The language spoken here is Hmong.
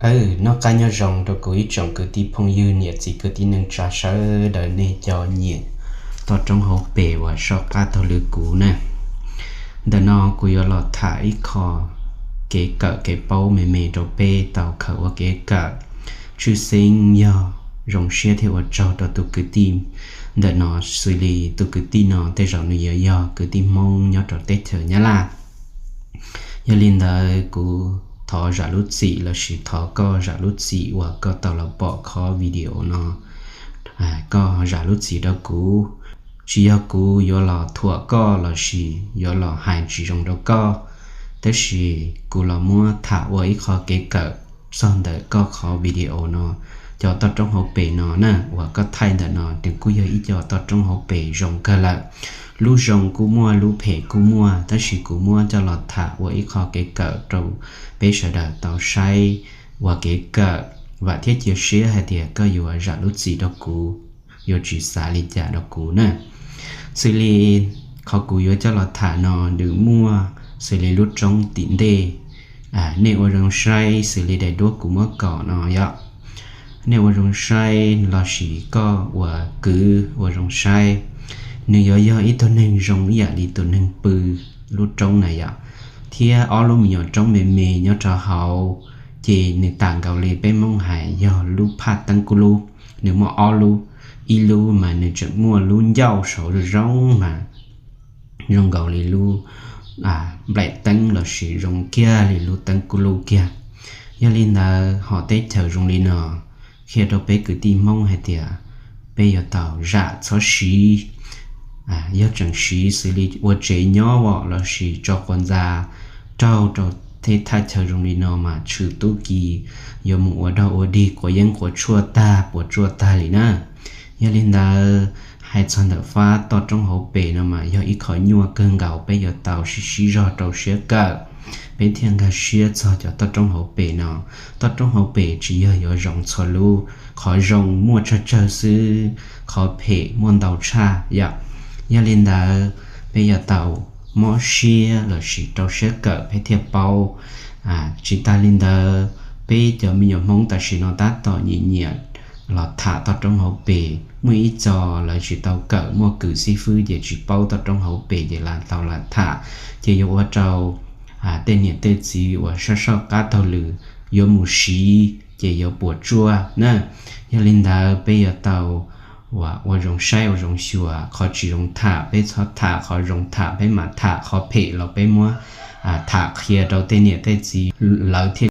Aw, noj qab nyob zoo rau kuv ib tsoom kwv tij phooj ywg niam txiv kwv tij neej tsa sawv daws nej cov nyiam toj roob hauv pes uas soj qab taug lw kuv na. Ntawm no kuv yuav los tham ib qho kev kawm kev paub me me rau peb tau khaws ua kev kawm. Tshwj xeeb yog zoo siab thiab ua tsaug rau tus kwv tij ntawm no, xws li tus kwv tij no tej zaum nws yuav yog kwv tij Hmoob nyob rau teb chaws Nyab Laj. Yog li ntawd kuv thov zam lub txim lossis thov koj zam lub txim uas koj tau los pom qhov video no. Koj zam lub txim rau kuv, tsis yog kuv yuav los thuam koj lossis yuav los hais tsis zoo rau koj, tab sis kuv los muab tham ua ib qho kev kawm txog ntawm koj qhov video no, cov toj roob hauv pes no na uas koj thaij ntawm no nws kuj yog ib co toj roob hauv pes zoo kawg lawm. Lub zoo kuj muaj, lub phem kuj muaj, tab sis kuv muab coj los tham ua ib qho kev kawm rau peb sawv daws tau saib ua kev kawm. Vam thiab cia siab hais tias koj yuav zam lub txim rau kuv, yuav tsis xav li cas rau kuv na. Xws li qhov kuv yuav coj los tham no nws muaj xws li lub roob tim ntej. Nej ua zoo saib xws li daim duab kuv muab kom no yom. Nej ua zoo saib lossis koj ua kwv ua zoo saib, nws yuav yog ib tug neeg zoo ib yam li tus neeg pw lub roob na yom, thiab ob lub me nyuam roob me me nyob rau hauv, ces nws tam nkaus li peb Hmoob hais yog lub phaj teeb kuj lub. Nws muaj ob lub, ib lub mas nws tseem muaj lub ncauj saud zoo zoo mas zoo nkaus li lub nplaim teeb lossis zoo kiag li lub teeb kuj lub kiag. Yog li ntawd ho teb chaws zoo li no qhia rau peb kwv tij Hmoob hais tias peb yuav tau zam txhob siv. Yog tseem siv xws li ua tsev nyob lossis tso quas ntxa raug rau tej thaj chaw zoo li no mas tshwm tub ki, yuav mus ua dog ua dig quav yeeb quav tshuaj tag puas tsuaj tag li na. Yog li ntawd hais txog ntawm fab toj roob hauv pes no mas yog ib qho nyuaj kawg nkaus peb yuav tau sib sib zog rau siab kawm, peb thiaj nkag siab txog cov toj roob hauv pes no. Toj roob hauv pes tsis yog yuav zoo txhua lub, qhov zoo muaj tsawg tsawg xwb, qhov phem muaj ntau tshaj yom. Yog li ntawd peb yuav tau mob siab lossis rau siab kawm peb thiaj paub. Tsis tas li ntawd, peb cov me nyuam Hmoob tam sim no tab tom nyiam nyiam los tham toj roob hauv pes. Muaj ib co lawv tsis tau kawm, muaj kws xib fwb ces tsis paub toj roob hauv pes ces lam tau lam tham, ces yuav ua rau tej niam tej txiv uas soj soj qab taug lw yuav mus siv ces yuav puas tsuaj na. Yog li ntawd peb yuav tau ua zoo saib ua zoo xyuas, qhov tsis zoo tham peb txhob tham, qhov zoo tham peb mam tham, qhov phem los peb muab tham qhia rau tej niam tej txiv lawv thiaj